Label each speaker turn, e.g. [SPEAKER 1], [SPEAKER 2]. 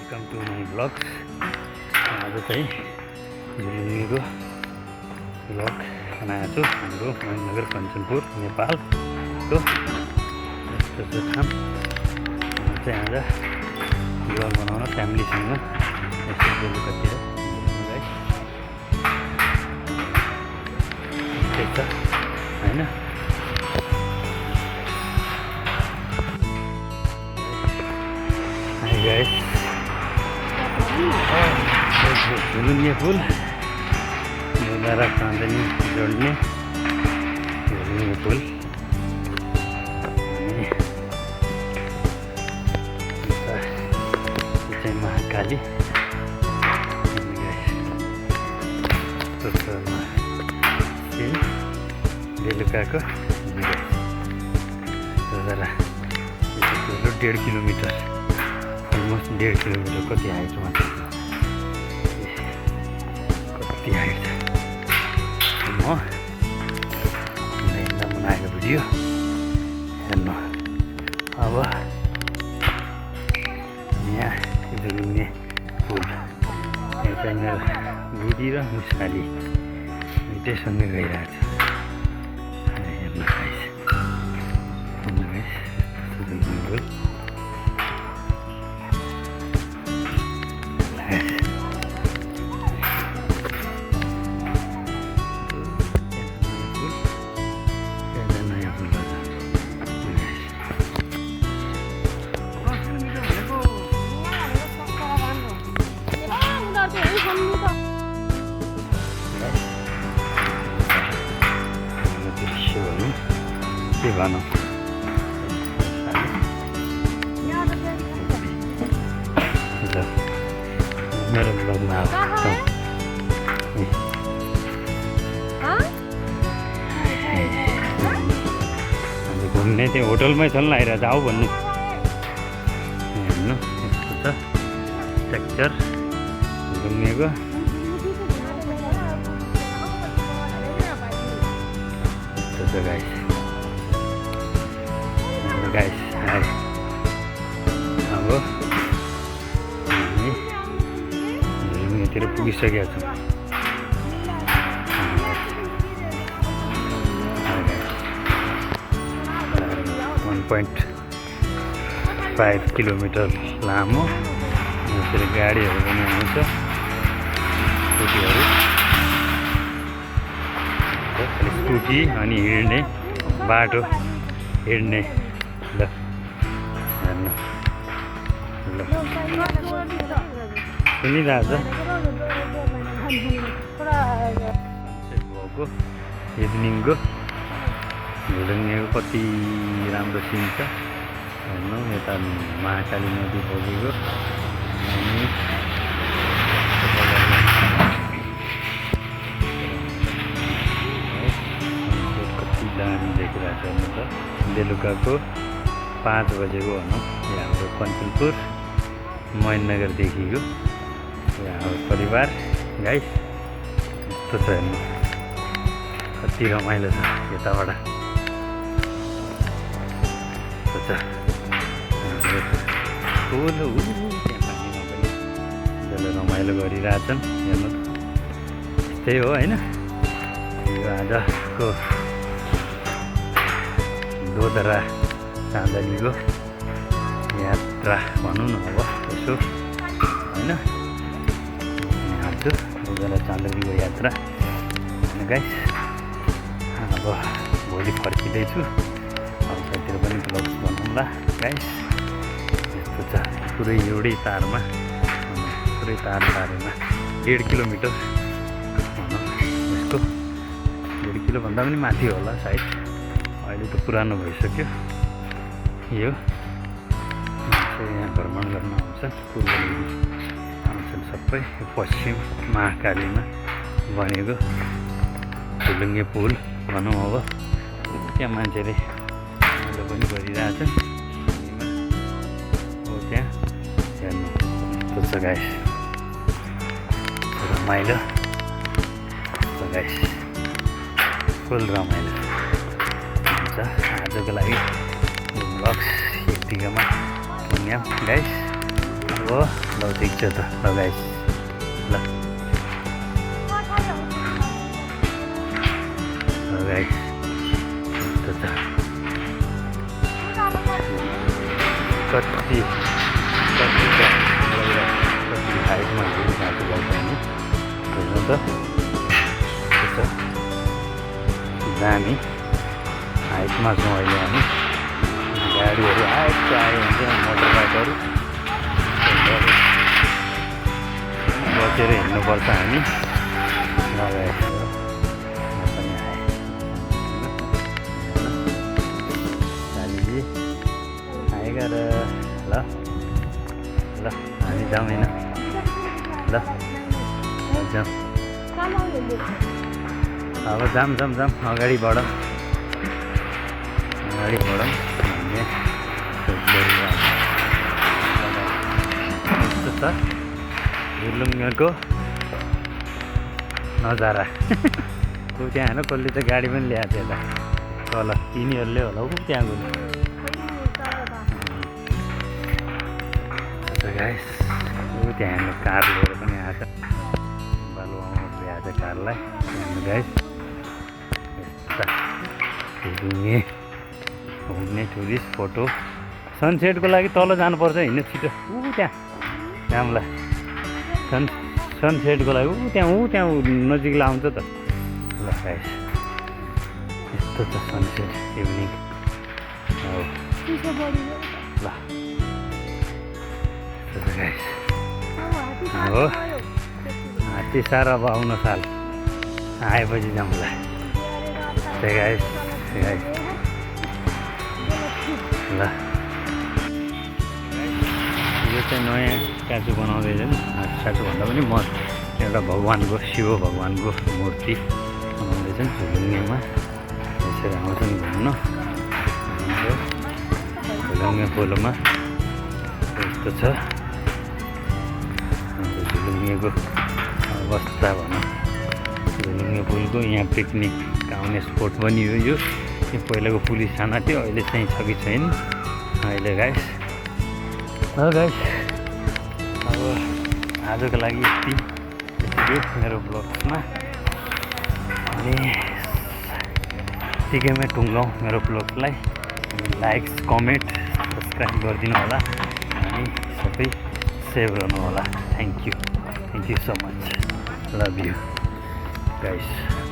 [SPEAKER 1] Welcome to my blogs. आज चाहिँ झुलुङ्गेको blog बनाएको छु। हाम्रो महेन्द्रनगर कञ्चनपुर नेपालको यस्तो छ ठाउँ। चाहिँ आज ब्लग बनाउन फ्यामिलीसँग यसो बेलुकातिर त्यही छ होइन। Guys, झुलुङ्गे पुल दारा काँदनी जोड्ने झुलुङ्गे पुल। यो चाहिँ महाकाली बेलुकाको 1.5 किलोमिटर, अलमोस्ट 1.5 किलोमिटर। कति हाइटमा कति हाइट म हिँड्दा बनाएको भिडियो हेर्नु। अब यहाँ झुलुङ्गे पुल, एउटा मेरो बुढी र मुसाली दुइटैसँगै गइरहेको छ। हेर्नु गाइस, झुलुङ्गे पुल। के भनौँ, मेरो ब्लगमा घुम्ने त्यो होटलमै चल्न आइरहेको जाऊ भन्नु। हेर्नु यस्तो छ स्ट्रक्चर घुम्नेको। गाइस गाइस अब हामी झुलुङ्गेतिर पुगिसकेका छौँ। 1.5 किलोमिटर लामो। यसरी गाडीहरू पनि आउँछ, स्कुटीहरू, स्कुटी अनि हिँड्ने बाटो, हिँड्ने। ल हेर्नु, ल सुनिरहेछ भएको इभिनिङको झुलुङ्गेको कति राम्रो सिन छ हेर्नु। यता महाकाली नदी बगेको अनि कति दामी देखिरहेको छ हेर्नु त। बेलुकाको 5 बजेको भनौँ। यहाँ हाम्रो कञ्चनपुर महेन्द्रनगरदेखिको यहाँ हाम्रो परिवार गाइस यस्तो छ हेर्नु। कति रमाइलो छ यताबाट। पुल त्यहाँ पानीमा पनि जसले रमाइलो गरिरहेछन् हेर्नु। त्यही हो होइन। यो आजको दोदरा चाँदनीको यात्रा भनौँ न अब यसो होइन। आज दोदरा चाँदनीको यात्रा गाइस। अब भोलि फर्किँदैछु, आउँछतिर पनि ब्लग्स बनाउँला गाइस। यस्तो छ पुरै एउटै तारमा, पुरै तारमा 1.5 किलोमिटर भनौँ। यसको 1.5 किलोभन्दा पनि माथि होला सायद। अहिले त पुरानो भइसक्यो यो। मान्छे यहाँ भ्रमण गर्न आउँछन्, पूर्वदेखि आउँछन् सबै। पश्चिम महाकालीमा बनेको झुलुङ्गे पुल भनौँ। अब त्यहाँ मान्छेले रमाइलो पनि गरिरहेछन्। हो त्यहाँ हेर्नु यस्तो छ गाइस, रमाइलो गाइस, फुल रमाइलो हुन्छ। आजको लागि ब्लग्स यतिकैमा पुग्यौँ गाइस। हो ल ठिक छ त ल गाइस ल गाइस त कति हाइटमा हिँडिरहेको गर्छ हेर्नु त दामी हाइटमा छौँ अहिले हामी गाडीहरू आयो हुन्छ मोटर बाइकहरू बसेर हिँड्नुपर्छ हामी लगाएर पनि आएँ दालीजी आएगा र ल ल हामी जाउँ होइन ल जाउँ अब जाम अगाडि बढौँ भन्ने यस्तो छ झुलुङ्गेको नजारा ऊ त्यहाँ होइन कसले त गाडी पनि ल्याएको थियो यता तल तिनीहरूले होला ऊ त्यहाँ गयो गाइस ऊ त्यहाँ हेर्नु कार लिएर पनि आएको बालु आउनु ल्याएको छ कारलाई हेर्नु गाइस यस्ता घुम्ने टुरिस्ट फोटो सनसेटको लागि तल जानुपर्छ हिँड्नु छिटो ऊ त्यहाँलाई सनसेटको लागि ऊ त्यहाँ नजिक आउँछ त ल गाइस यस्तो छ सनसेट इभिनिङ ल गाइस हो हात्ती सार अब आउन साल आएपछि जाउँला गाइस ल यो चाहिँ नयाँ स्ट्याचु बनाउँदैछ नि स्ट्याचु भन्दा पनि म एउटा भगवान्को शिव भगवान्को मूर्ति बनाउँदैछन् झुलुङ्गेमा यसरी आउँछन् घुम्न झुलुङ्गे पोलोमा यस्तो छ झुलुङ्गेको अवस्था भनौँ झुलुङ्गे पुलको यहाँ पिकनिक आउने स्पोट पनि हो यो पहिलाको पुलिस थाना थियो अहिले चाहिँ छ कि छैन अहिले गाइस ल गाइस अब आजको लागि यति मेरो ब्लग्समा अनि यतिकैमा टुङ्गाउँ मेरो ब्लग्सलाई लाइक कमेन्ट सब्सक्राइब गरिदिनु होला अनि सबै सेभ गर्नु होला thank you so much love you guys